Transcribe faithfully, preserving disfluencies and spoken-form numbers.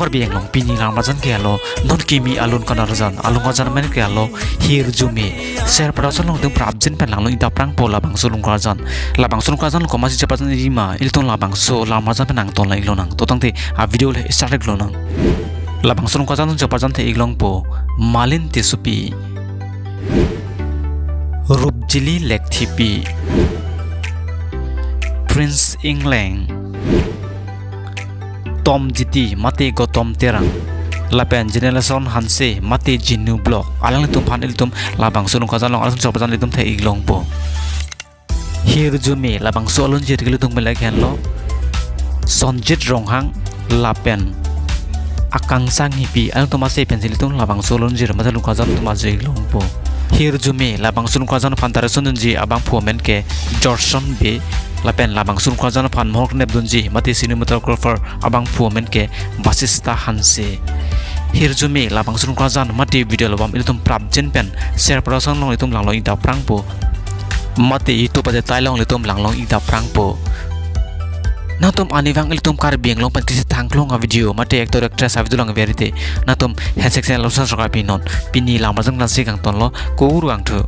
Karbi Anglong pini lam arjan ke alo, non kimi alun kanarjan, alun arjan amen ke alo, Hirjume. Ser padason along itum prapjin pen langlong ik daprangpo labangso alun arjan. Labangso alun arjan komatsi cheparjan rima, ilitum labangso lam arjan pen nangtonlang iklonang. To tangte a video le start iklonang. Labangso alun arjan cheparjan the iklongpo, Malin Tissopi, Rupjili Lekthipi, Prince Engleng, Tom Jiti mate Gautam Terang, lapen Generation Hanse mate Jinu Block. Alanglitum aphan ilitum labangso alun arjan along, alanglitum cheparjan ilitum the iklongpo. Hirjume, labangso alunjir ke ilitum melek henlo, Sonjit Ronghang lapen Akangsha Enghipi, alanglitum ase pensi ilitum labangso alunjir mate alun arjan atum ajo iklongpo. Hirjume, labangso alun arjan aphan direction dunji abangphu amen ke Jorson Bey, lapen labangso alun arjan aphan mohor kenep dunji mate cinematographer abangphu amen ke Basista Hanse. Hirjume, labangso alun arjan mate video album ilitum prapjin pen ser padason along itum langlong ik daprangpo, mate YouTube ate tailong ilitum langlong ik daprangpo. Nangtum arnivang ilitum Karbi Anglong pen kisi thangklong a video mate actor actress a video langverite, nangtum handshake channel lapuson subscribe pinon. Pini lam arjan klangsi kangtonlo, kurvangthu.